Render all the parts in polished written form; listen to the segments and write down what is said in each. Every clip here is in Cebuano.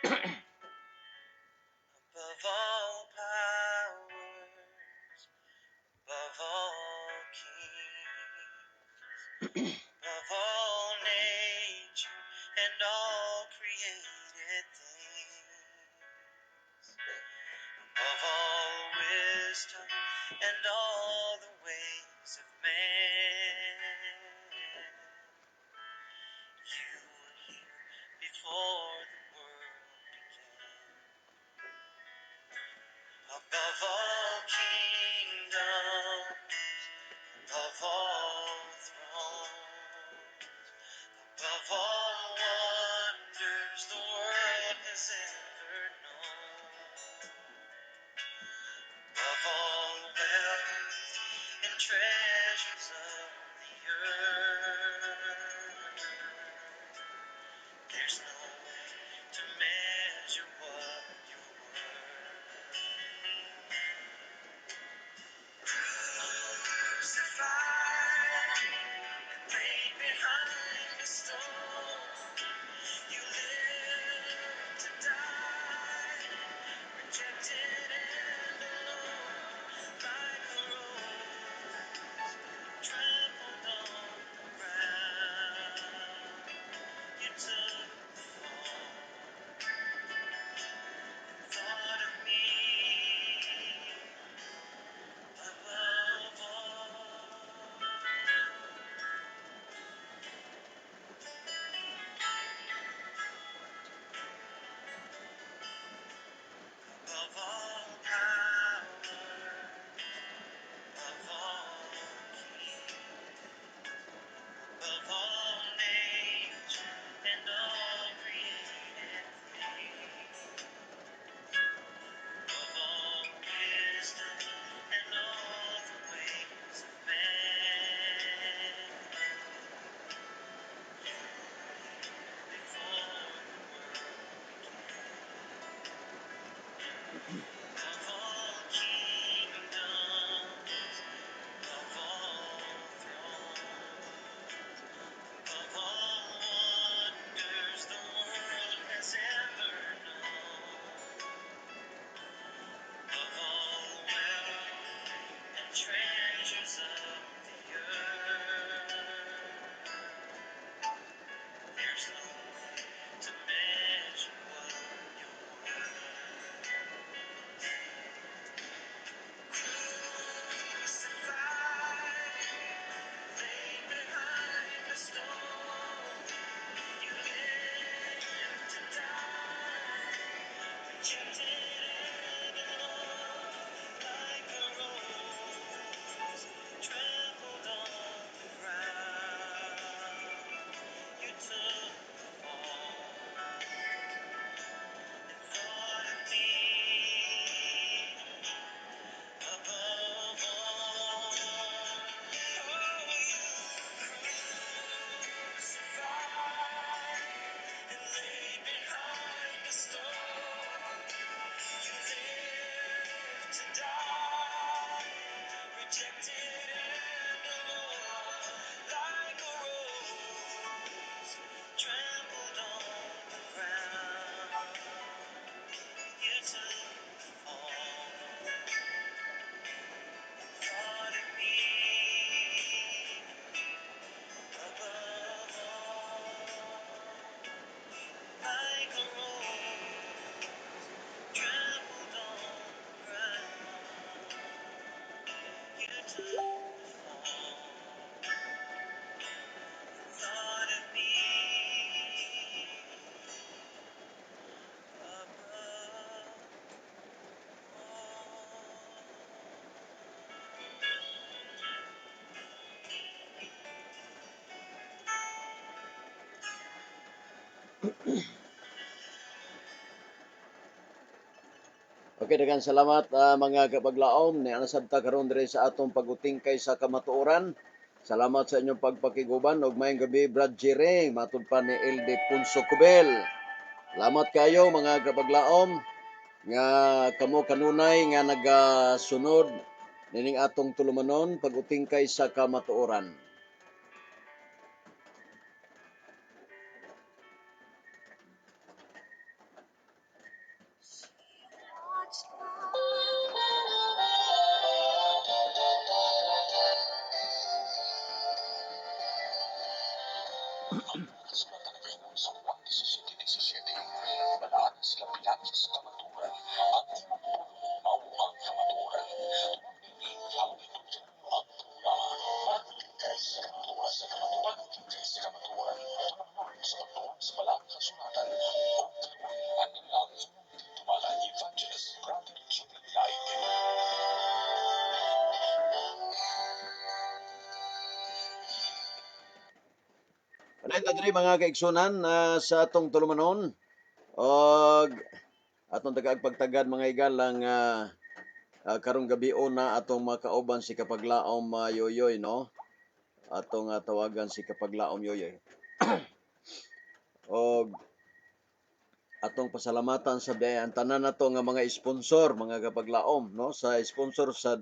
Above all powers, above all kings, above all nature and all created things, above all wisdom and all the ways of man, you were here before the world began. Above all kingdoms, above all thrones, above all wonders the world has ever known, above all wealth and treasures of the earth, there's no way to measure what you're worth. Crucified and laid behind a stone, you live to die, rejected and alone, like a rose trampled on the ground. You took the fall and thought of me above all. Above all power, above all kings, above all nature and all created things, above all wisdom and all the ways of man, you were here before the world began. Above all kingdoms, above all thrones, above all wonders the world has ever known, above all wealth and treasures of the earth, there's no way to measure what you're worth. Crucified, laid behind a stone, you live to die, rejected and alone, like a rose trampled on the ground. You took the fall and thought of me above all. Oh, you crucified and laid behind a stone. You live to die, rejected and alone, like a rose trampled on the ground. You took the fall and thought of me above all, like a rose trampled on the ground. You took the fall and thought of me above all. Okay, daghang salamat mga kapaglaom. Niana sad ta karon diri sa atong pagutingkay sa kamatuoran. Salamat sa inyong pagpakiguban ug maayong gabi, Brad Jerry, matud pa ni LD Punso Cubel. Salamat kayo, mga kapaglaom, nga kamo kanunay nga nagasunod nining atong tulumanon pagutingkay sa kamatuoran. Padayon ta diri, mga kaigsunan, sa atong tulumanon og atong tagaag pagtagad, mga higalang, karong gabi na atong makauban si Kapaglaom Yoyoy, no? Atong tawagan si Kapaglaom Yoyoy. Og atong pasalamatan sa ang tanan nato nga mga sponsor, mga kapaglaom, no, sa sponsor sa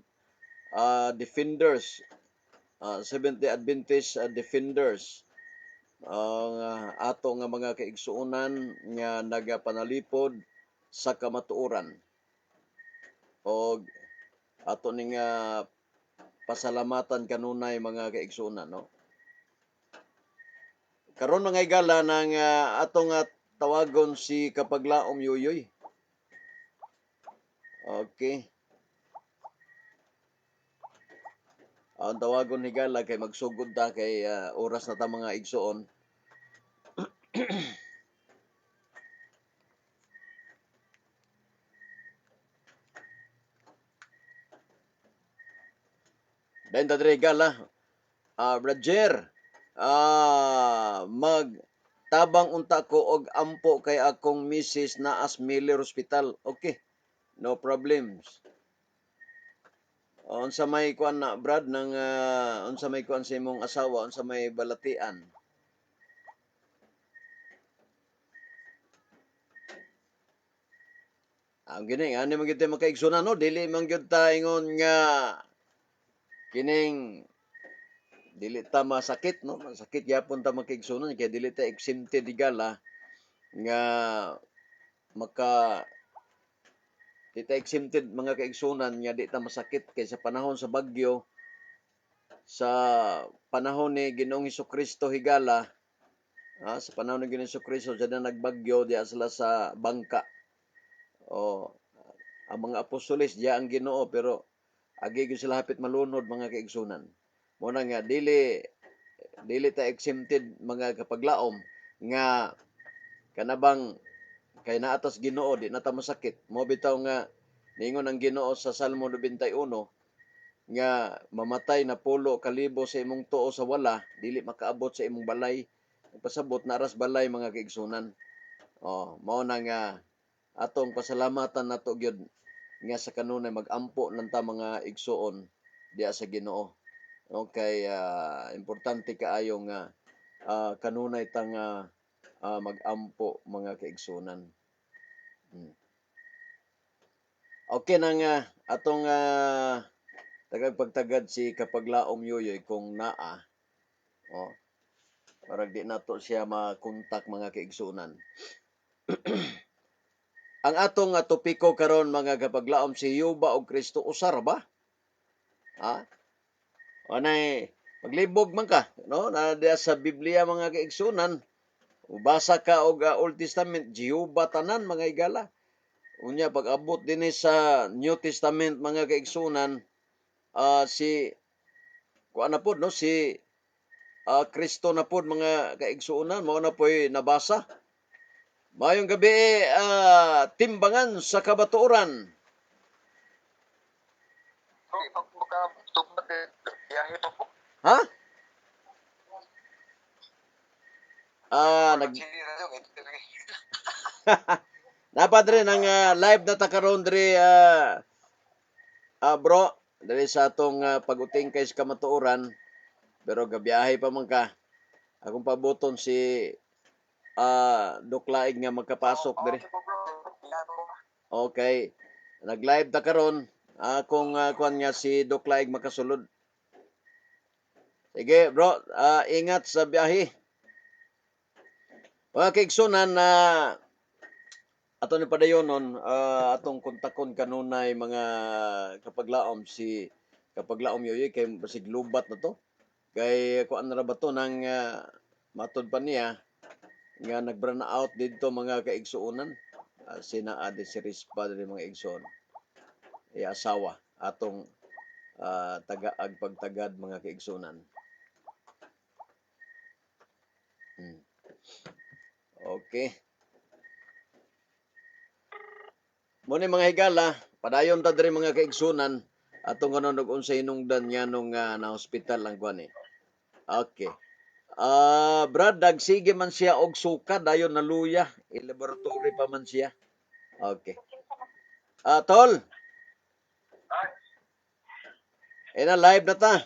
Defenders, Seventh Day Adventist Defenders, ang ato nga mga kaigsuonan nga nagapanalipod sa kamatuoran. Og ato ning pasalamatan kanunay, mga kaigsuonan, no. Karon, mga higala, nang atong tawagon si Kapaglaom Yoyoy. Okay. Ang tawagon, higala, kay magsugod ta kay oras na ta, mga igsoon. Dayon ta diri, higala. Roger, mag tabang unta ko og ampo kay akong misis naas Miller Hospital. Okay. No problems. Unsa may kuan na, Brad, nang unsa may kuan sa imong asawa, unsa may balatian? Ang gini, ani man gyud tay makaigsunan, no, dili man gyud ta ingon nga kining dili ta masakit, no, masakit gyapon ta, makaigsunan, kay dili ta exempted, higala, nga maka di ta exempted, mga kaigsunan, nga di ta masakit, kay sa panahon sa bagyo, sa panahon ni Ginoong Kristo, higala, sa panahon ni Ginoong Kristo diyan na nagbagyo diya sila sa bangka. O ang mga apostoles diya ang Ginoo, pero agi gyud sila hapit malunod, mga kaigsunan. Mo na nga dili dili ta exempted, mga kapaglaom, nga kanabang kay naatas Ginoo di na ta masakit. Mo bitaw nga niingon ang Ginoo sa Salmo 91 nga mamatay na 10,000 sa imong tuo sa wala, dili makaabot sa imong balay. Pasabot na aras balay, mga kaigsunan. Oh, mao na nga atong pasalamatan nato gyud nga sa kanunay magampo lang ta, mga igsuon, diya sa Ginoo. Okay, importante kaayo nga kanunay ta nga magampo, mga kaigsunan. Okay na nga atong tagagpagtagad si Kapaglaom Yoyoy kung naa. Oh. Parang di nato siya makontak, mga kaigsunan. Ang atong topiko karon, mga kapaglaom, si Jehova og Kristo usa ra ba? Ha? Anay maglibog man ka, no? Na diya sa Biblia, mga kaigsunan. Ubasa ka og Old Testament, Jehova tanan, mga higala. Unya pag abot dinhi sa New Testament, mga kaigsunan, si kuan na pod, no, si Kristo na pod, mga kaigsuonan, mao na po'y nabasa. Maayong gabi, Timbangan sa Kabatuoran. Bro, pag maka eh, biyahe pa po. Ha? Nag Chili na yung Napadre nang live na ta karon diri, bro, diri sa atong pag-uting kay sa kamatuoran, pero gabiyahe pa man ka. Akong pabuton si Doklaig nga magkapasok diri. Okay. Nag-live ta karon. Akong kuan nga si Doklaig makasulod. Sige, bro, ingat sa biyahe. Mga kaigsunan na ato ni padayonon, atong kontakon kanunay, mga kapaglaom, si Kapaglaom Yoyoy kay basig lubat na to. Kay kuan ra ba to nang matod pa niya nga nag-brown out didto, mga kaigsuonan. Sina adi si Rispa diri, mga igsoon. Iya asawa atong tagaag pagtagad, mga kaigsuonan. Okay. Mo ni mga higala, padayon ta diri mga kaigsunan atong kanon og unsay hinungdan nga nung na hospital ang kuan eh. Okay. Ah, Brad, nagsige man siya og suka dayon naluya. I-laboratory pa man siya. Okay. Ah, tol. Eh na live na ta.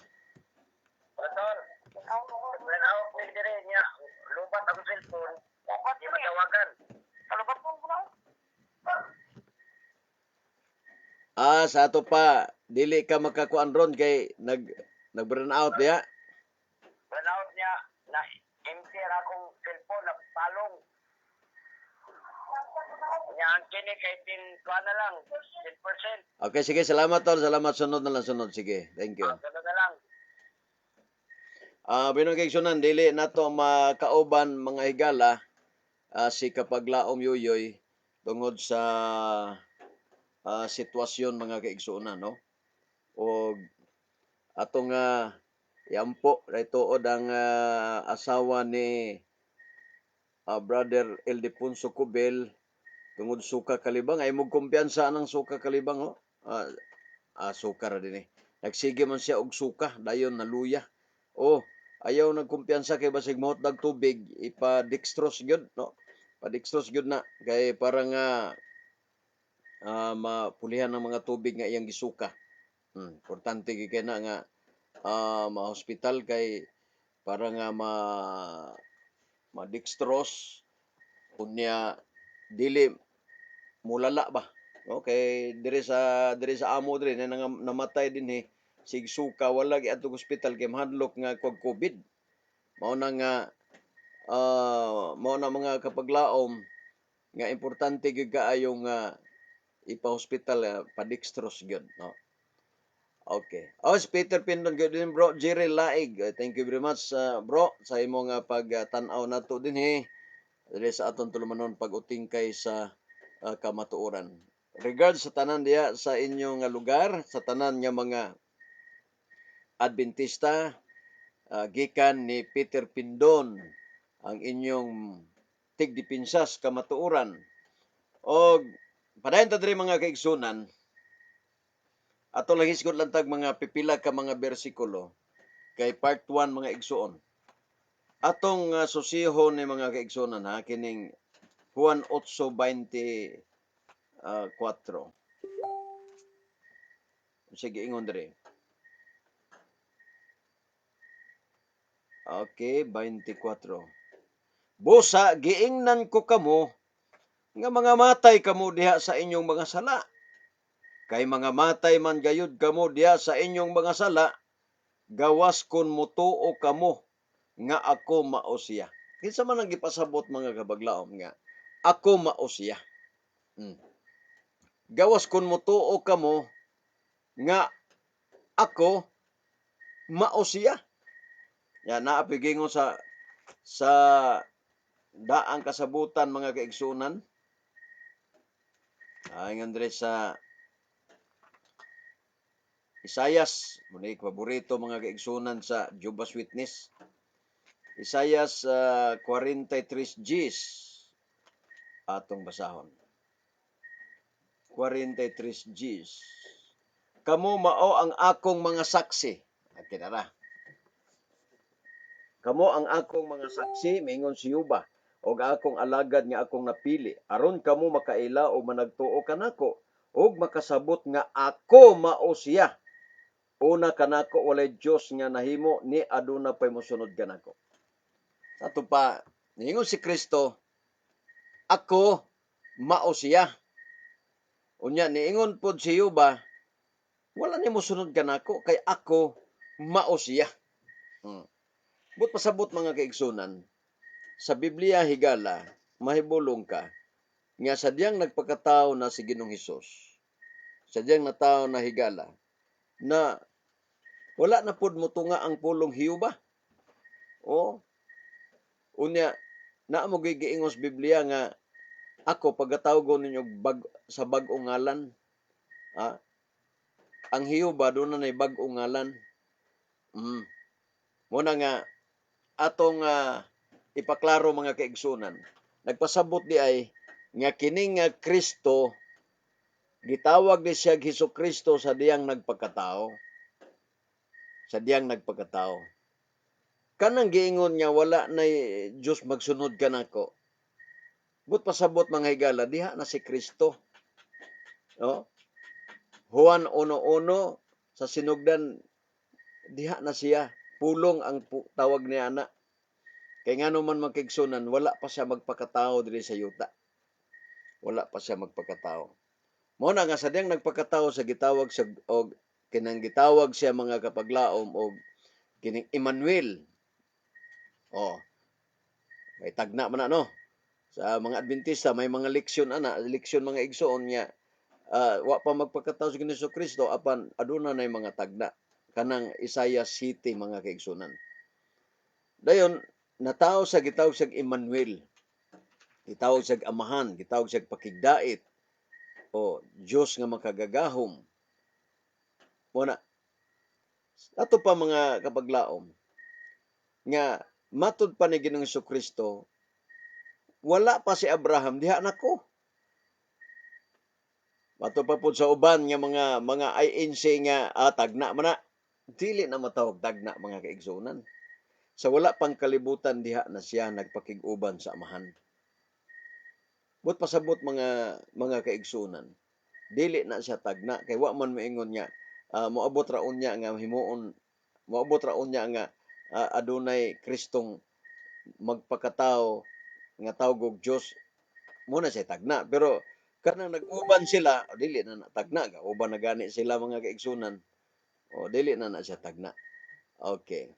Tol, when out ni dire niya, lubat ang cellphone, di matawagan. Ah, sa ato pa dili ka makakuan ron kay nag burn out diya. When out niya, na empty ra akong cellphone, na palong. Niya ang kini kay tin kuan na lang, 10%. Okay, sige, salamat tol, salamat, sunod na lang, sunod, sige. Thank you. Ah, ganun na lang. Ah, binong kaigsunan, dili nato makauban mga higala si Kapaglaom Yuyoy tungod sa sitwasyon mga kaigsuonan, no? Og atong iampo ray tuod ang asawa ni Brother Ildefonso Cubel tungod suka kalibang ay mog kumpiyansa anang suka kalibang ho. Suka ra din eh. Nagsige man siya og suka dayon naluya. Oh, ayaw nagkumpiyansa kay basig mohotdag tubig ipa dextrose gyud, no? Pa dextrose gyud na kay para nga mapulihan ang mga tubig nga iyang gisuka. Importante gyud kay na nga ma-hospital kay para nga ma dextrose unya dili mulala ba, no? Kay diri sa amo diri na namatay dinhi sig suka, wala giadto ospital kay mahadlok nga kog COVID. Mao na nga mao na mga kapaglaom nga importante gyud kaayo nga ipa-hospital, pa-dextrose gyud, no? Okay. Oh, si Peter Pindon, good evening, bro. Jerry Laig, thank you very much, bro, sa imong pagtan-aw nato dinhi diri sa atong tulumanon pag-utingkay sa kamatuoran. Regards sa tanan diha sa inyong lugar, sa tanan nga mga Adventista, gikan ni Peter Pindon, ang inyong tigdepensa sa kamatuoran. Og padayon ta diri mga kaigsunan, ato lang hisgot lang tag mga pipila ka mga bersikulo kay part 1 mga igsuon. Atong susihon ni mga kaigsunan ha kining Juan 8:24. Sige, ingon diri. Okay, 24. Busa giingnan ko kamo nga mga matay kamo diha sa inyong mga sala. Kay mga matay man gayud kamo diha sa inyong mga sala, gawas kon mutuo kamo nga ako mao siya. Kinsa man ang gipasabot mga kabaglaom nga ako mao siya? Gawas kon mutuo kamo nga ako mao siya. Ya naa gingon sa daang kasabutan mga kaigsunan. Ay Andres sa Isayas, muna paborito mga kaigsunan sa Jehovah's Witness. Isayas 43 Gs atong basahon. 43 Gs. Kamo mao ang akong mga saksi. Kinara. Kamo ang akong mga saksi, mingon si Yuba, og akong alagad nga akong napili, aron kamo makaila o managtuo kanako, og makasabot nga ako mao siya. Una kanako walay Dios nga nahimo ni aduna pay mosunod kanako. Sa ato pa niingon si Kristo, ako mao siya. Unya niingon pod si Yuba, wala ni mosunod kanako kay ako mao siya. But pasabot mga kaigsunan, sa Biblia higala mahibulong ka nga sadyang nagpakatao na si Ginoong Hesus. Sadyang natawo na higala na wala na pod motunga ang pulong Hiuba. O unya naa mo giingon sa Biblia nga ako pagatawgon ninyo sa bag-ong ngalan. Ah, ang Hiuba doon na bag-ong ngalan. Muna nga atong ipaklaro mga kaigsunan. Nagpasabot di ay nga kining nga Kristo gitawag ni siya Hesus Kristo sa diyang nagpakatao. Sa diyang nagpakatao. Kanang giingon nga wala na Dios, magsunod ka nako. But pasabot, mga higala, diha na si Kristo. No? Juan 1:1 sa sinugdan, diha na siya. Pulong ang tawag niya ana. Kay ngano man, mga kaigsunan, wala pa siya magpakatao diri sa yuta. Wala pa siya magpakatao. Mo na nga sa diyang nagpakatao sa gitawag sa og kinang gitawag siya, mga kapaglaom, og kining Emmanuel. Oh. May tagna man na, no? Sa mga Adventista may mga leksyon ana, leksyon, mga igsoon, nga wa pa magpakatao si Ginoong Kristo apan aduna nay mga tagna kanang Isaiah City, mga kaigsunan. Dayon natawo sa gitawag siya Emmanuel. Gitawag siya Amahan, gitawag siya Pakigdait o Dios nga makagagahom. Muna ato pa, mga kapaglaom, nga matud pa ni Ginoong Kristo, wala pa si Abraham, diha nako. Mato pa pud sa uban nga mga INC nga tagna man na. Dili na matawag tagna, mga kaigsunan. Sa wala pang kalibutan, diha na siya nagpakig-uban sa Amahan. But pasabot, mga kaigsunan, dili na siya tagna kay wa man moingon nga moabot ra unya nga himuon, moabot ra unya nga adunay Kristong magpakatao nga tawag og Dios mo na siya tagna. Pero kanang nag-uban sila, dili na na tagna, uban na gani sila, mga kaigsunan. O dili na na siya tagna. Okay.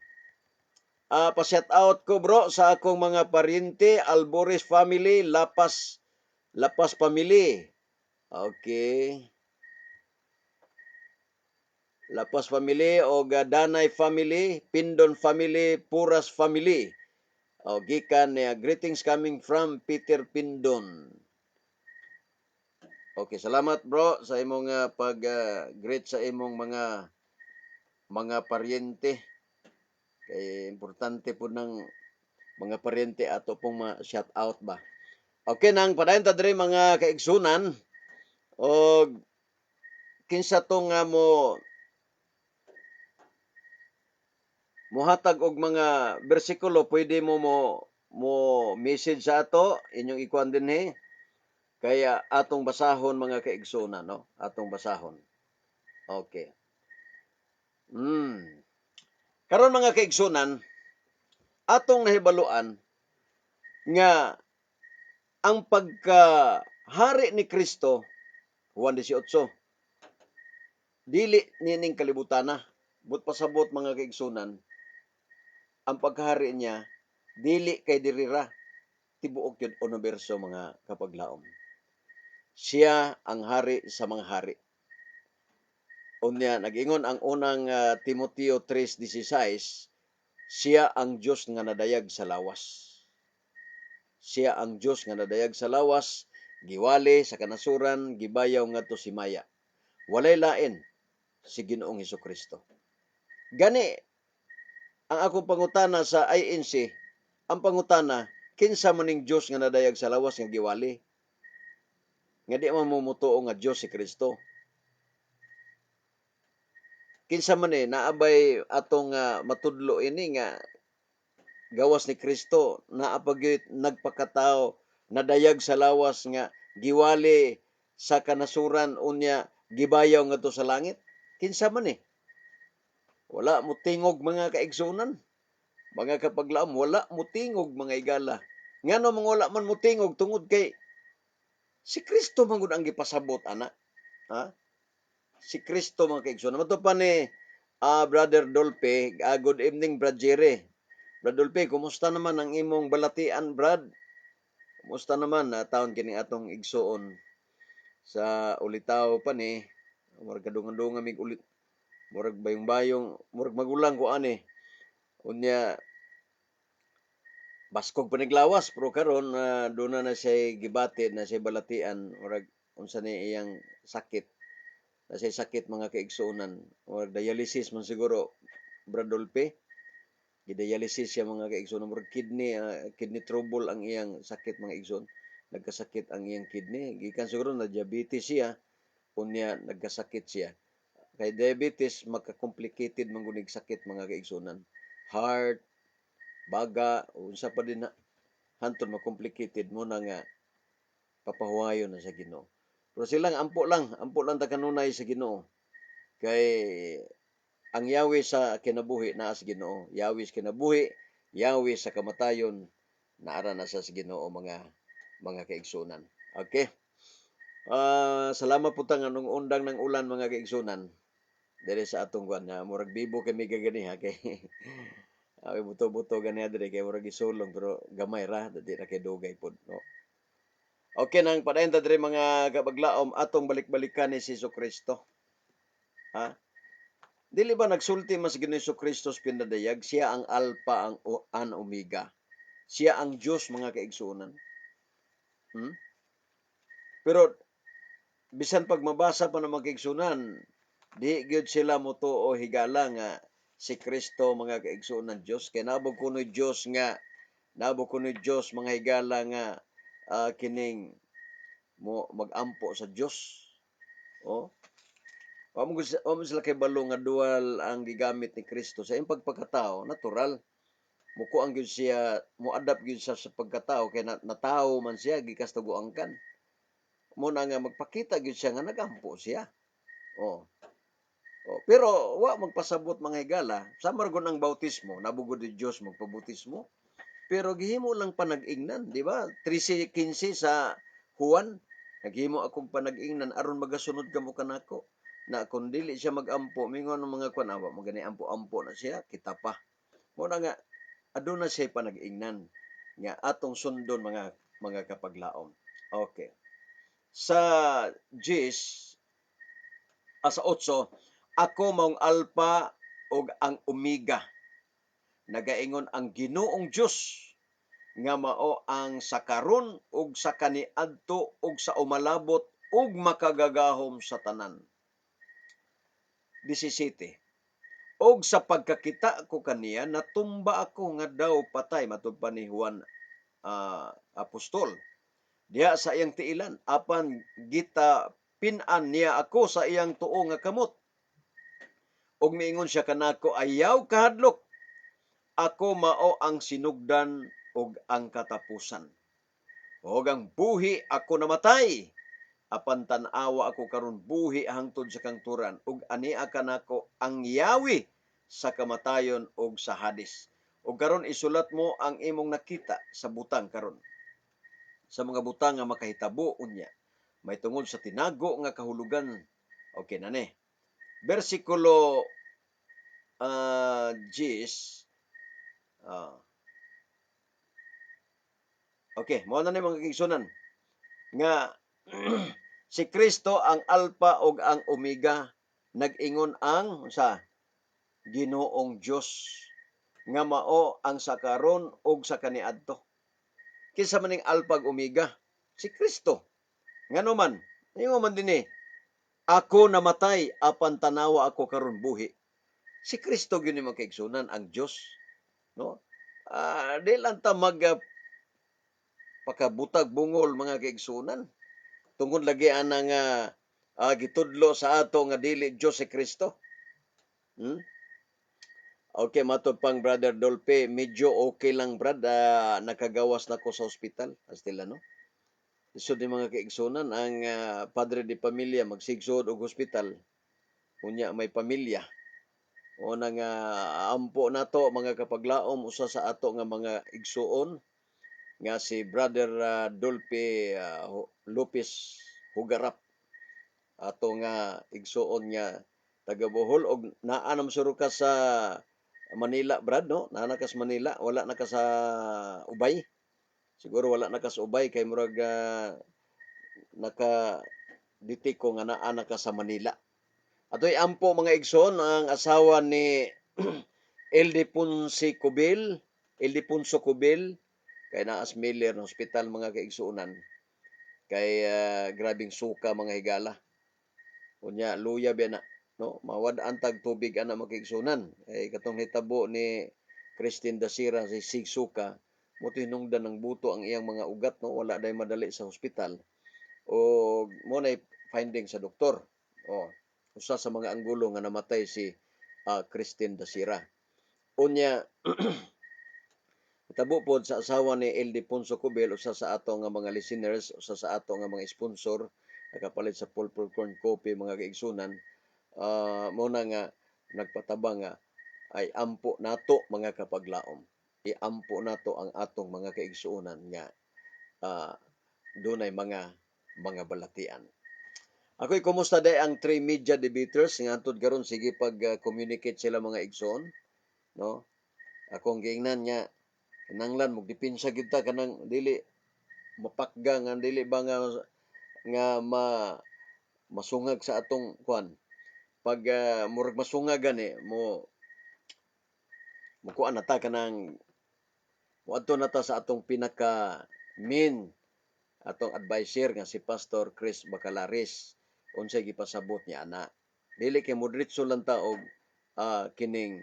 Pa-shout out ko, bro, sa akong mga paryente, Alboris family, Lapas Lapas family. Okay. Lapas family o Danay family, Pindon family, Puras family. O gikan niya, greetings coming from Peter Pindon. Okay, salamat, bro, sa imong pag greet sa imong mga paryente. Kay importante po ng mga paryente ato pong ma-shout out ba. Okay nang padayon ta diri, mga kaigsunan, og kinsa to nga mo mohatag og mga bersikulo, pwede mo mo mo message sa ato, inyong ikuan dinhi kaya atong basahon, mga kaigsunan, no? Atong basahon. Okay. Karon, mga kaigsunan, atong nahibaluan nga ang pagkahari ni Kristo, Juan 18, dili nining kalibutana. But pasabot, mga kaigsunan, ang pagkahari niya dili kay diri ra, tibuok yun universo, mga kapaglaom. Siya ang hari sa mga hari. Unya nag-ingon ang unang Timoteo 3:16, siya ang Dios nga nadayag sa lawas. Siya ang Dios nga nadayag sa lawas, giwali sa kanasuran, gibayaw ngadto sa himaya. Walay lain si Ginoong Kristo. Gani ang akong pangutana sa INC, ang pangutana, kinsa man ning Dios nga nadayag sa lawas nga giwali? Nga di man mo mutuo nga Dios si Kristo. Kinsa man eh, naabay atong matudlo ini nga gawas ni Kristo, naa pa gyud nagpakatao, nadayag sa lawas nga giwali sa kanasuran, unya gibayaw ngadto sa langit? Kinsa man eh? Wala mo tingog, mga kaigsunan. Mga kapaglaom, wala mo tingog, mga igala. Ngano mga wala man mo tingog? Tungod kay si Kristo man gud ang gipasabot ana. Ha? Si Kristo, mga kaigsunan. Mato pa ni Brother Dolpe, good evening, Brad Jerry. Brad Dolpe, kumusta naman ang imong balatian, Brad? Kumusta naman na taon kini atong igsuon sa ulitaw pa ni murag kadungan-dungan mig ulit, murag bayong-bayong, murag magulang ko ani. Unya baskog pa naglawas, pero karon doon na siya gibati na siya balatian, murag unsa ni iyang sakit na siya sakit, mga kaigsuonan, murag dialysis man siguro, Brad Dolpe. Gidialysis siya, mga kaigsoon, murag kidney trouble ang iyang sakit, mga igsoon. Nagkasakit ang iyang kidney. Gikan siguro na diabetes siya, unya nagkasakit siya. Kay diabetes, maka-complicated man gunig sakit, mga kaigsunan. Heart, baga, unsa pa din na hantod ma-complicated mo na nga papahuwayon na sa Ginoo. Pero silang ampo lang ta kanunay sa Ginoo. Kay ang yawi sa kinabuhi naa sa Ginoo. Yawi sa kinabuhi, yawi sa kamatayon, naara na sa Ginoo, mga kaigsunan. Okay. Salamat po ta nga nung undang ng ulan, mga kaigsunan. Diri sa atong kuan na murag bibo kami gaganiha kay ay buto-buto ganiha diri kay murag gisulong, pero gamay ra, di ra kay dugay pod, no. Okay nang padayon ta diri, mga kabaglaom, atong balik-balikan ni si Kristo. Ha? Dili ba nagsulti mas Ginoo Hesus Kristo sa pinadayag, siya ang Alpha ang an Omega. Siya ang Dios, mga kaigsuonan. Pero bisan pag mabasa pa ng mga kaigsuonan, di gyud sila motuo, higala, nga si Kristo, mga kaigsuonan, Dios. Kay naabog kuno'y Dios nga naabog kuno'y Dios, mga higala, nga kining mo magampo sa Dios. Oh. Wa mo sila kay balo nga dual ang gigamit ni Kristo sa iyang pagpakatao, natural. Mukuang gyud siya, mo-adapt gyud siya sa pagkatao kay natawo man siya gikas taguangkan. Mo na nga magpakita gyud siya nga nagampo siya. Oh. Oh, pero wa magpasabot, mga higala, sa margon ang bautismo, nabugod ni Dios magpabautismo. Pero gihimo lang panag-ingnan, di ba? 13:15 sa Juan, "Naghimo akong panag-ingnan aron magasunod kamo kanako." Na kung dili siya magampo, mingon ng mga kuan, awa magani ampo-ampo na siya, kita pa. Mo na nga aduna siya panag-ingnan nga atong sundon, mga kapaglaom. Okay. Sa Gs sa 8, "Ako maong Alpha ug ang Omega. Nagaingon ang Ginoong Dios nga mao ang sa karon ug sa kaniadto ug sa umalabot ug makagagahom sa tanan." 17. "Og sa pagkakita ko kaniya, natumba ako nga daw patay," matud pa ni Juan apostol. "Diha sa iyang tiilan, apan gita pin-an niya ako sa iyang tuo nga kamot. Ug miingon siya kanako, 'Ayaw kahadlok. Ako mao ang sinugdan ug ang katapusan. Ug ang buhi. Ako namatay, apan tan-awa, ako karon buhi hangtod sa kangturan, ug ania kanako ang yawi sa kamatayon ug sa Hades. Ug karon isulat mo ang imong nakita sa butang karon sa mga butang nga makahitabo unya may tungod sa tinago nga kahulugan." Okay na ni. Bersikulo 10. Okay, mao na ni, mga kaigsunan, nga si Kristo ang Alpha ug ang Omega, nag-ingon ang sa Ginoong Dios nga mao ang sa karon ug sa kaniadto. Kinsa man ning Alpha ug Omega? Si Kristo. Ngano man? Ingon man dinhi, "Ako namatay apan tanawa, ako karon buhi." Si Kristo gyud ni, mga kaigsunan, ang Dios. No? Di lang ta mag pakabutag bungol, mga kaigsunan. Tungod lagi ana nga gitudlo sa ato nga dili Dios si Kristo. Okay, matod pang Brother Dolpe, medyo okay lang, brad, nakagawas na ko sa ospital. Astila, no? Isod ni, mga kaigsunan, ang padre de pamilya magsigsod og ospital. Unya may pamilya. O na nga ampo nato, mga kapaglaom, usa sa ato nga mga igsuon nga si Brother Dolpe Lopez Hugarap, ato nga igsuon nga taga Bohol, og naa na suro ka sa Manila, brad, no? Naa na ka sa Manila, wala na ka sa Ubay. Siguro wala na ka sa Ubay kay murag naka diti ko nga naa na ka sa Manila. Atoy ampo, mga igsoon, ang asawa ni Ildefonso Cubil, Ildefonso Cubil, kay naa sa Miller Hospital, mga kaigsuonan. Kay grabing suka, mga higala. Unya luya biya na, no? Mawad-an tag tubig ana, mga kaigsuonan. Kay katong hitabo ni Christine Dacera si Sigsuka mo hinungdan ng buto ang iyang mga ugat, no? Wala day madali sa hospital o mo na finding sa doktor. Oh, usa sa mga anggulo nga namatay si Christine Dacera. Unya tabo pod sa asawa ni Ildefonso Cubel, usa sa ato nga mga listeners, usa sa ato nga mga sponsor, nakapalit sa Purple Corn Coffee, mga kaigsunan. Mo na nga nagpatabang nga ay ampo nato, mga kapaglaom. Iampo nato ang atong mga kaigsuonan nga dunay mga balatian. Ako'y kumusta day ang three media debaters nga antud karon sige pag communicate sila, mga igsoon, no? Akong giingnan nga kinahanglan magdepensa gyud ta, kanang dili mapakga nga dili ba nga nga ma masungag sa atong kuan. Pag murag masungag gani mo, mukuan na ta, kanang moadto na ta sa atong pinaka main, atong advisor nga si Pastor Chris Bacalaris, unsay gipasabot niya ana. Dili kay mo diretso lang ta og kining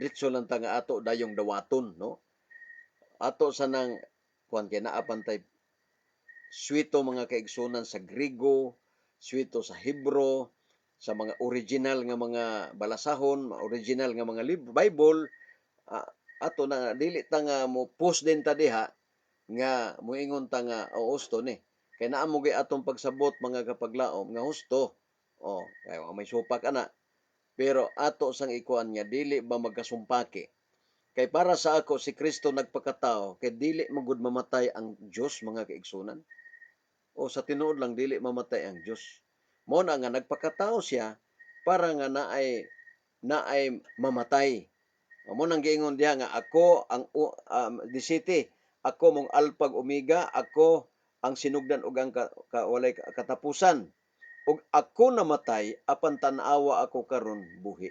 diretso lang ta nga ato dayong dawaton, no? Ato sa nang kuan kay naa pantay swito, mga kaigsunan, sa Grigo, swito sa Hebro, sa mga original nga mga balasahon, original nga mga Bible. Ato na dili ta nga mo post din ta diha nga moingon ta nga o husto ni. Kay naa mo gyud atong pagsabot, mga kapaglaom, nga husto. Oh, kay may supak ana. Pero ato sang ikuan nga dili ba magkasumpaki. Kay para sa ako, si Kristo nagpakatao kay dili magud mamatay ang Dios, mga kaigsunan. O sa tinuod lang, dili mamatay ang Dios. Mo na nga nagpakatao siya para nga naay naay mamatay. Mo nang giingon diha nga ako ang the city, ako mong alpha ug omega, ako ang sinugdan ug ang walay katapusan. Ug ako namatay apan tan-awa ako karon buhi.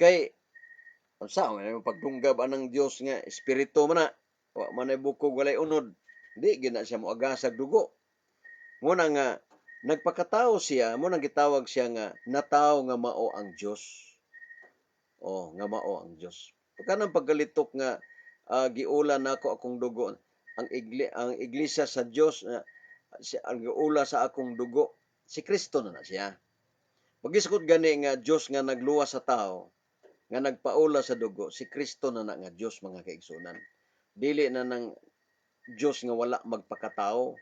Kay unsa man ang pagdunggab anang Dios nga espiritu man na, wa man ay bukog, walay unod. Di gyud na siya moagasag dugo. Mo na nga nagpakatao siya, mo nang gitawag siya nga natawo nga mao ang Dios. Oh, nga mao ang Dios. Pagkanang pagkalitok nga giula nako akong dugo, ang iglesia sa Dios ang giula sa akong dugo, si Kristo na na siya. Pagisgot gani nga Dios nga nagluwas sa tao, nga nagpaula sa dugo, si Kristo na na nga Dios, mga kaigsunan. Dili na nang Dios nga wala magpakatao.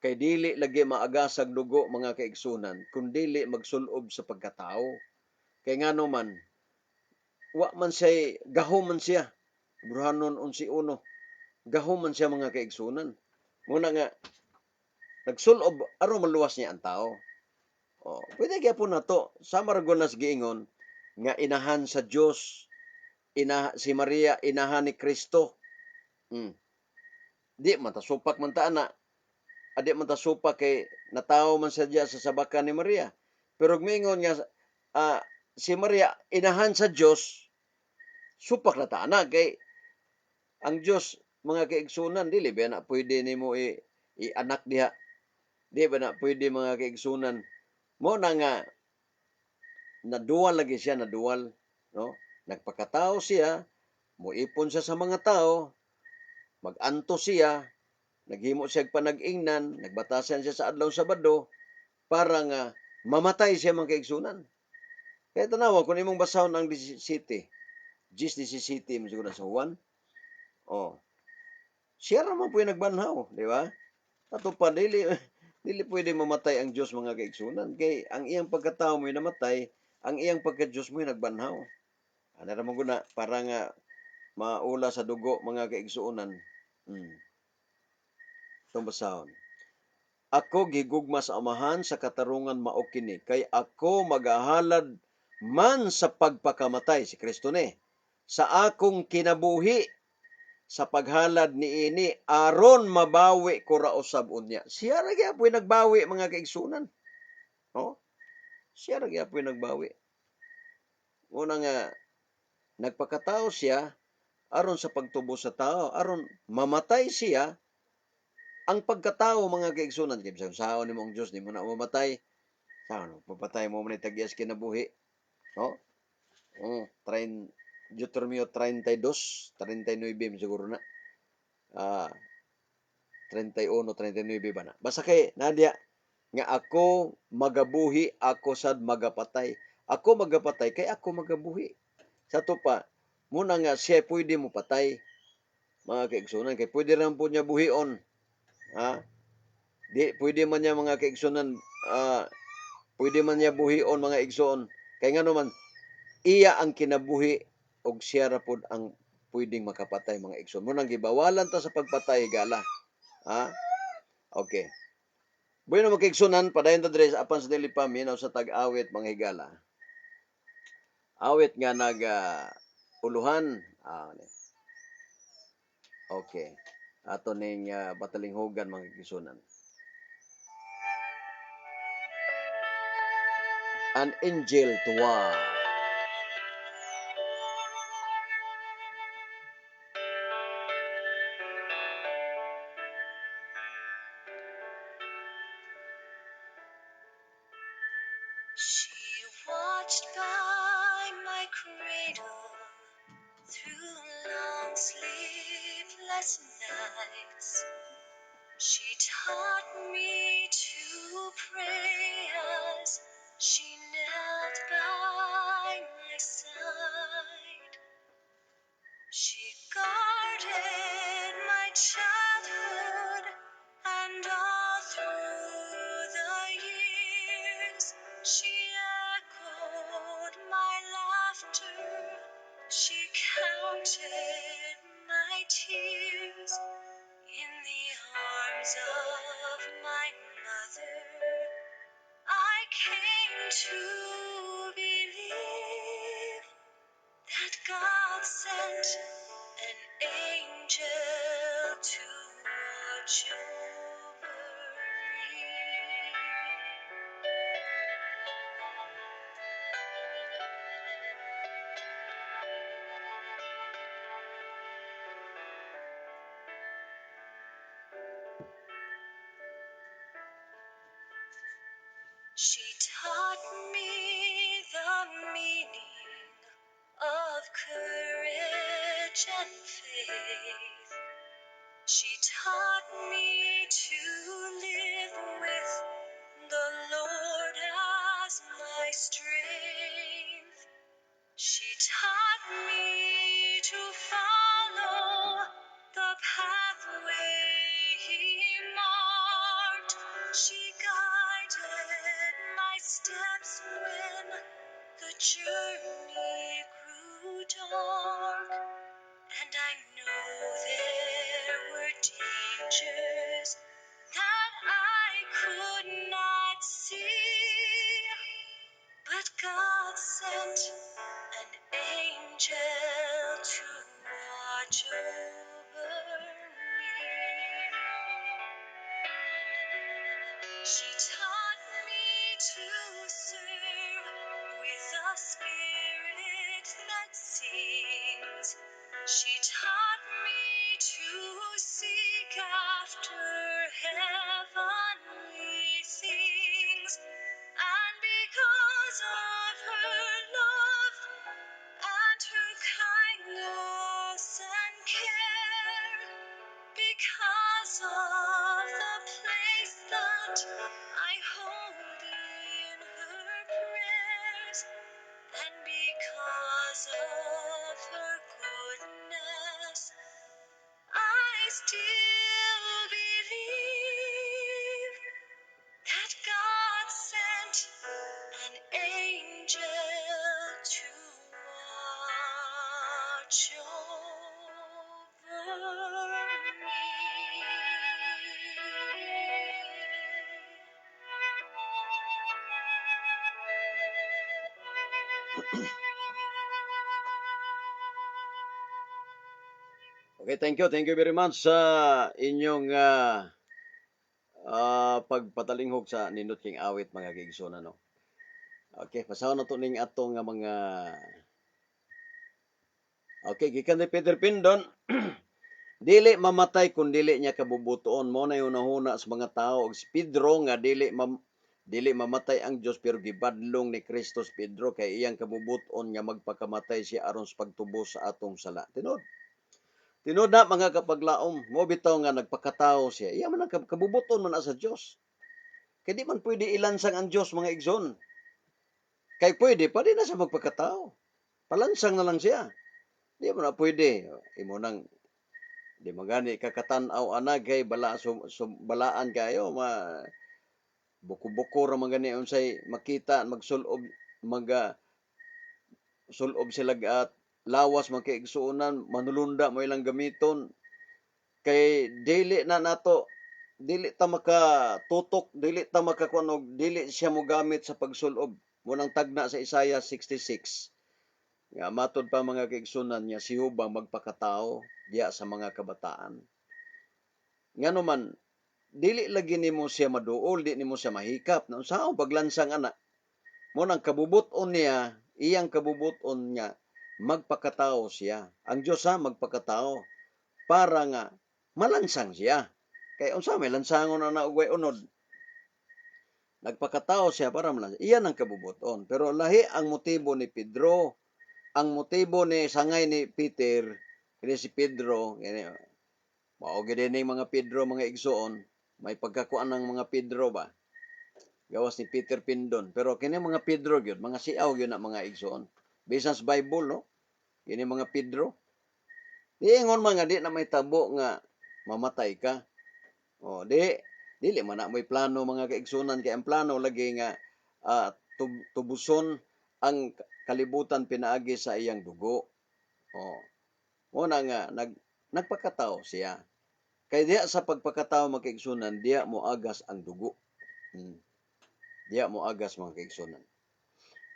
Kay dili lagi maagasag dugo, mga kaigsunan, kun dili magsulob sa pagkatao. Kay ngano man, wa man siya, gahom man siya. Bruhanon 11. Gahom man siya, mga kaigsunan. Muna nga nagsulob aron maluwas niya ang tao. Oh, pwede gyapon nato sa Maragonas giingon nga inahan sa Dios, ina si Maria, inahan ni Kristo. Di man ta supak man ta ana. Adi man ta supak kay natawo man sa diya sa sabakan ni Maria. Pero miingon nga si Maria inahan sa Dios, supak na ta ana, kay ang Dios, mga kaigsunan, dili ba na pwede nimo i-anak diha. Di ba na pwede, mga kaigsunan? Mo na nga nadual lagi siya, nadual, no? Nagpakatao siya, moipon siya sa mga tao, maganto siya, naghimo siya panag-ingnan, nagbatasan siya sa adlaw Sabado para nga mamatay siya, mga kaigsunan. Kaya tanawa kung imong basahon ang 17, 10:17 mo siguro sa Juan. Oh. Siya ra man po yung nagbanhaw, di ba? Ato pa dili dili pwede mamatay ang Dios, mga kaigsunan, kay ang iyang pagkatao mo'y namatay, ang iyang pagka-Dios mo'y nagbanhaw. Ana ra man guna para nga maula sa dugo, mga kaigsuonan. Itong basahon. Ako gigugma sa Amahan sa katarungan mao kini, kay ako magahalad man sa pagpakamatay, si Kristo ni, sa akong kinabuhi sa paghalad niini aron mabawi ko ra usab unya. Siya ra gyapon nagbawi, mga kaigsunan. No? Siya ra gyapon nagbawi. Una nga nagpakatao siya aron sa pagtubo sa tao, aron mamatay siya ang pagkatao, mga kaigsunan. Kay bisan saon nimo ang Dios, di mo na mamatay. Saon papatay mo man tag-iyas kinabuhi. No? Oh, train Deuteronomio 32, 39 siguro na. 31, 39 ba na? Basta kay nadia nga ako magabuhi, ako sad magapatay. Ako magapatay kay ako magabuhi. Sa ato pa, muna nga siya pwede mo patay, mga kaigsunan, kay pwede rin po niya buhion. Ha? Di, pwede man niya, mga kaigsunan, pwede man niya buhion, mga igsoon. Kay ngano man, iya ang kinabuhi og siya ra pod ang pwedeng makapatay, mga igsoon. Munang gibawalan ta sa pagpatay, gala. Ha? Okay. Bueno, mga kaigsunan, padayon ta diri apan sa dili pa minaw sa tag-awit, mga higala. Awit nga nag uluhan. Okay. Ato ning batalinghugan, mga kaigsunan. An Angel to Watch. She watched by my cradle through long sleepless nights. She taught me to pray as she knelt by my side. She guarded my childhood, and all through the years she echoed my laughter. She counted my tears in the arms of my mother. I came to believe that God sent an angel to watch over me. She taught me the meaning of courage and faith. She taught me to live with the Lord as my strength. She taught me to follow the pathway He marked. She guided my steps when the journey grew dark. And I know there were dangers that I could not see, but God sent an angel to watch over me. She taught me to serve with a spirit that sings. She taught me to seek after heavenly things. And because of her love and her kindness and care, because of the place that I hold in her prayers, and because of her goodness, I still believe that God sent an angel to watch over me. Okay, thank you. Thank you very much sa inyong pagpatalinghog sa nindot king awit, mga kaigsoon, ano. Okay, pasahon na to ning atong nga mga. Okay, gikan ni Peter Pindon, dili mamatay kung dili niya kabubutoon. Mo na yung nahuna sa mga tao. Og si Pedro nga dili Dili mamatay ang Dios, pero gibadlong ni Kristo si Pedro kay iyang kabubut-on nga magpakamatay siya aron sa pagtubos sa atong sala. Tinuod. Tinuod na, mga kapaglaom, mo bitaw nga nagpakatao siya. Iya man ang kabubuton man na sa Dios. Kay di man pwede ilansang ang Dios, mga igsoon. Kay pwede pa di na siya magpakatao. Palansang na lang siya. Di mo na pwede. Imo nang di magani kakatan-aw ana kay bala sum, balaan kayo ma buko-buko ra man gani unsay makita magsulob sulob sila at lawas man kay igsuonan, manulunda mo ilang gamiton kay dili na nato, dili ta makatutok, dili ta makakuan og dili siya mogamit sa pagsulob mo nang tagna sa Isaiah 66 nga matod pa, mga kaigsunan, nga si Jehova magpakatao diya sa mga kabataan. Ngano man dili lagi nimo siya maduol, di nimo siya mahikap na unsaon paglansang ana. Mo nang kabubut-on niya, iyang kabubut-on nga magpakatao siya. Ang Dios ha, magpakatao para nga malansang siya. Kay unsa may lansangon na og way unod? Nagpakatao siya para malansang. Iyan ang kabubuton. Pero lahi ang motibo ni Pedro. Ang motibo ni sangay ni Peter, kini si Pedro, kini mao gid ni mga Pedro, mga igsoon, may pagkakuan ng mga Pedro ba? Gawas ni Peter Pindon. Pero kini mga Pedro gyud, mga siaw gyud na, mga igsoon. Bisan sa Bible, no? Kini mga Pedro. Diingon mga di na may tabo nga mamatay ka. O, di dili man na may plano, mga kaigsunan, kay ang plano lagi nga tubuson ang kalibutan pinaagi sa iyang dugo. O, mo na nga nagpakatao siya. Kay diha sa pagpakatao, mga kaigsunan, diha mo agas ang dugo. Diha mo agas, mga kaigsunan.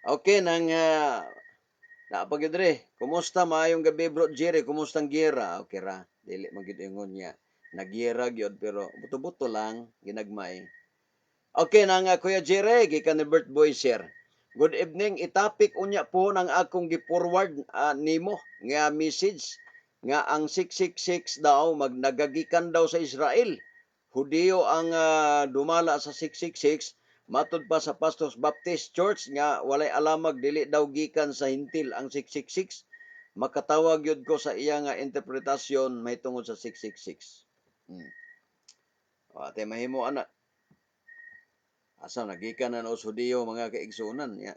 Okay nang naa pa gyud re. Kumusta, maayong gabi, Bro Jerry, kumusta ang gira? Okay ra. Dili man gyud ingon niya. Nagira gyud pero buto-buto lang, ginagmay. Okay na nga, Kuya Jerry, gikan ni Bert Boyser. Good evening, itapik unya po ng akong gi-forward nimo nga message nga ang 666 daw magnagagikan daw sa Israel. Hudiyo ang dumala sa 666. Matud pa sa Pastors Baptist Church nga walay alamag, dili daw gikan sa Hintil ang 666. Makatawag yun ko sa iya nga interpretasyon may tungod sa 666. O, ate mahimo ana. Asa nagikan na sa Hudiyo, mga kaigsunan ya.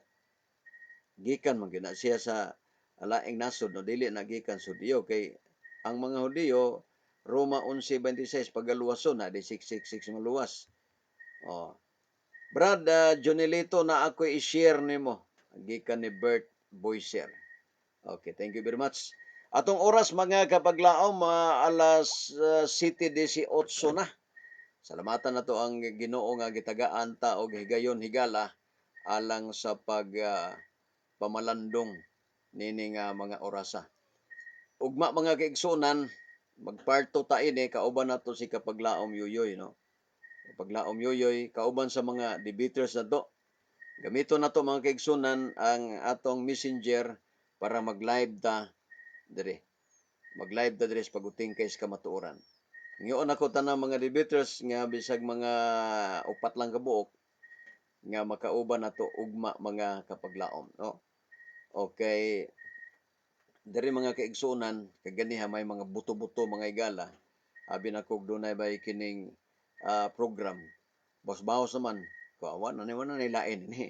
Gikan man gyud na siya sa laing nasod, no, dili na gikan sa Hudiyo kay ang mga Hudiyo, Roma 11:26, pagaluwason na di 666 maluwas. Oh. Brad Jonelito, na ako i-share nimo gikan ni Bert Boyser. Okay, thank you very much. Atong oras, mga kapaglaom, mga alas 7:18 na. Salamatan nato ang Ginoo nga gitagaan ta og higayon higala alang sa pag pamalandong nini nga mga orasa. Ugma, mga kaigsunan, magparto ta ini kauban nato si Kapaglaom Yuyoy, no. Kapaglaom Yuyoy kauban sa mga debaters nato. Gamito nato, mga kaigsunan, ang atong Messenger para mag-live ta diri. Mag-live ta diri sa pag-utingkay sa kamatuoran. Ngayon ako tanang mga debaters nga bisag mga upat lang kabuok nga makauban nato ugma, mga kapaglaom, no. Okay. Diri, mga kaigsunan, kaganiha may mga buto-buto, mga igala. Abi na kog dunay bay kining program. Bos-baos naman. Kuawa na ni wala nilain ni.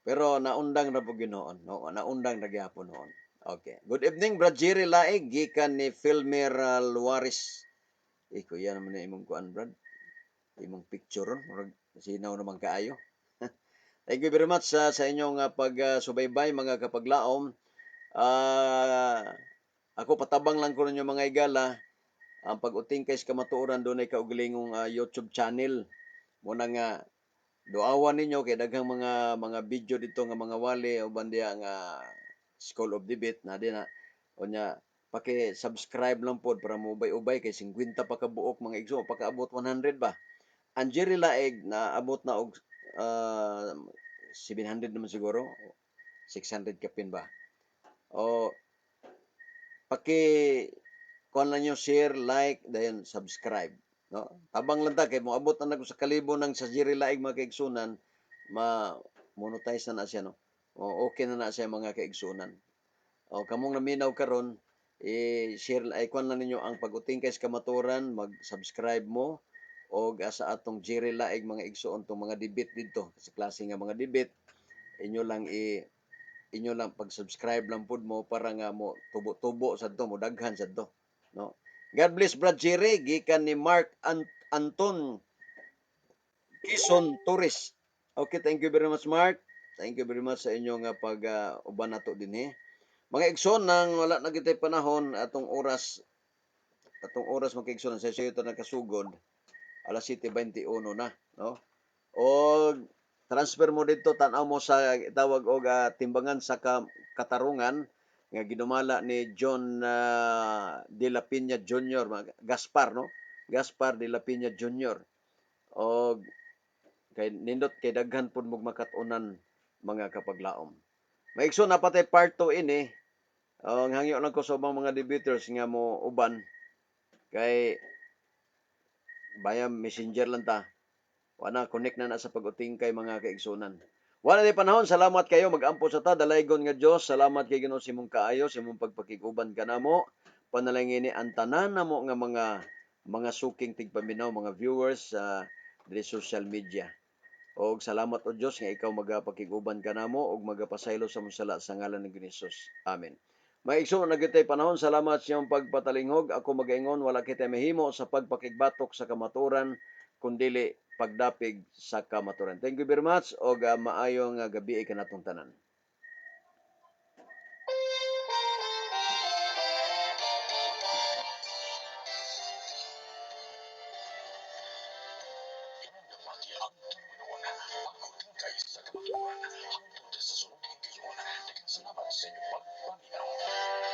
Pero naundang na po ginoon, no? Naundang na gyapon noon. Okay. Good evening, Brad Jerry Laig, gikan ni Filmer Luares. Iko yan naman na imong kuan, Brad. Imong picture ron, murag sinaw naman kaayo. Thank you very much sa inyong pagsubaybay, mga kapaglaom. Ako patabang lang ko ninyo, mga igala, ang pag-utingkay sa kamatuoran dunay kaugalingong YouTube channel. Muna nga duawan ninyo kay daghang mga video dito nga mga wali uban diha nga School of Debate na din na. Unya paki-subscribe lang pod para mo ubay-ubay kay 50 pa ka buok, mga igsoon, pakaabot 100 ba. Ang Jerry Laeg na abot na og 700 naman siguro, 600 kapin ba. O paki kuan lang nyo, share, like, then subscribe. No? Tabang lang ta kay moabot na nako sa kalibo ng sa Jerry Laig, mga kaigsunan, ma monetize na na siya, no. O, okay na na siya, mga kaigsunan. O kamong naminaw karon, i-share ay kuan lang ninyo ang pag-utingkay sa kamatuoran, mag-subscribe mo og sa atong Jerry Laig, mga igsoon, tong mga debate didto sa klase nga mga debate, inyo lang pag-subscribe lang pud mo para nga mo tubo-tubo sad to, mo daghan sad to, no. God bless, Brad Jerry, gikan ni Mark Anton Quezon Torres. Okay, thank you very much, Mark. Thank you very much sa inyong pag uban nato dinhi. Mga igsoon, nang wala na kitay panahon, atong oras, mga igsoon, sa ito nakasugod alas 7:21 na, no? Og transfer mo dito, tan-aw mo sa tawag og timbangan sa katarungan nga ginumala ni John De La Peña Jr., Gaspar, no? Gaspar De La Peña Jr. Og kay nindot kay daghan pud mog makat-unan, mga kapaglaom. Maigsoon, napatay part 2 ini. Ang hangyo lang ko sa ubang mga debaters nga mo uban kay via Messenger lang ta. Wala, connect na na sa pag-utingkay, mga kaigsunan. Wala ni panahon, salamat kayo, mag-ampo sa ta, dalaygon nga Dios, salamat kay Ginoo sa imong kaayo, sa imong pagpakig-uban kanamo. Panalangini ang tanan namo nga mga suking tigpaminaw, mga viewers sa diri social media. Og salamat o Dios nga ikaw magapakig-uban kanamo ug magapasaylo sa among sala sa ngalan ni Hesus. Amen. Mga igsoon, na panahon, salamat sa iyong pagpatalinghog. Ako magaingon, wala kita mahimo sa pagpakigbatok sa kamaturan, kundili pagdapig sa kamaturan. Thank you very much og maayong gabi kanatong tanan. Ang tinunon, pag-utingkay sa kamatuoran. Hangtod sa sunod higayon, daghang salamat sa inyong pagpaminaw.